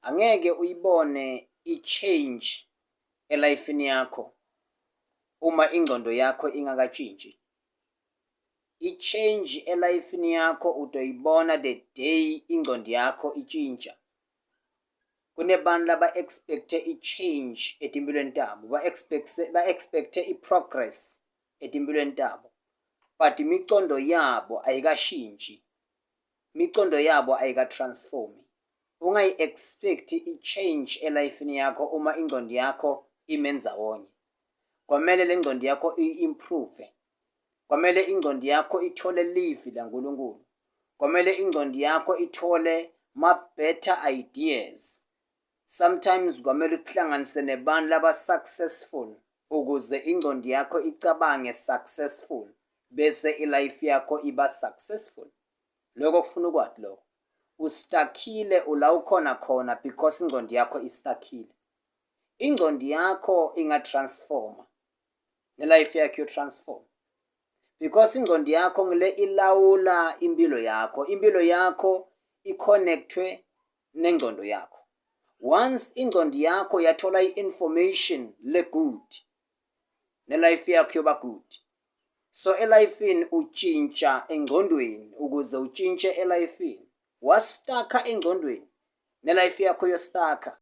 Angeke uyibone i-change elifini yakho uma ingqondo yakho ingakatshintshi. I-change elifini yakho utoyibona the day ingqondo yakho itshintsha. Kunebantu laba-expect-e i-change etimpilweni tabo, ba-expect-e i-progress etimpilweni tabo, but imicondo yabo ayikashintshi, imicondo yabo ayika-transformi. Ungayi-expect i-change elifini yakho uma ingqondo yakho ime ndzawonye. Kwamele le ngqondo yakho i-improve, kwamele ingqondo yakho ithole livi laNkulunkulu, kwamele ingqondo yakho ithole ma-better ideas. Sometimes kwamele ukuhlanganise nebantu laba-successful ukuze ingqondo yakho icabange successful bese ilife yakho iba successful. Lokho kufuna ukwati lokho. Ustakile ula ukhona khona because ingqondo yakho istakile. Ingqondo yakho ingatransforma, nelife yakho yotransform. Because ingqondo yakho ngile ilawula impilo yakho. Impilo yakho i-connectwe nengqondo yakho. Once ingqondo yakho yathola i-information le-good, nelife yakho yoba good. So elifini utshintsha engqondweni ukuze utshintshe elifini. Wastaka engqondweni, nelife yakho yostaka.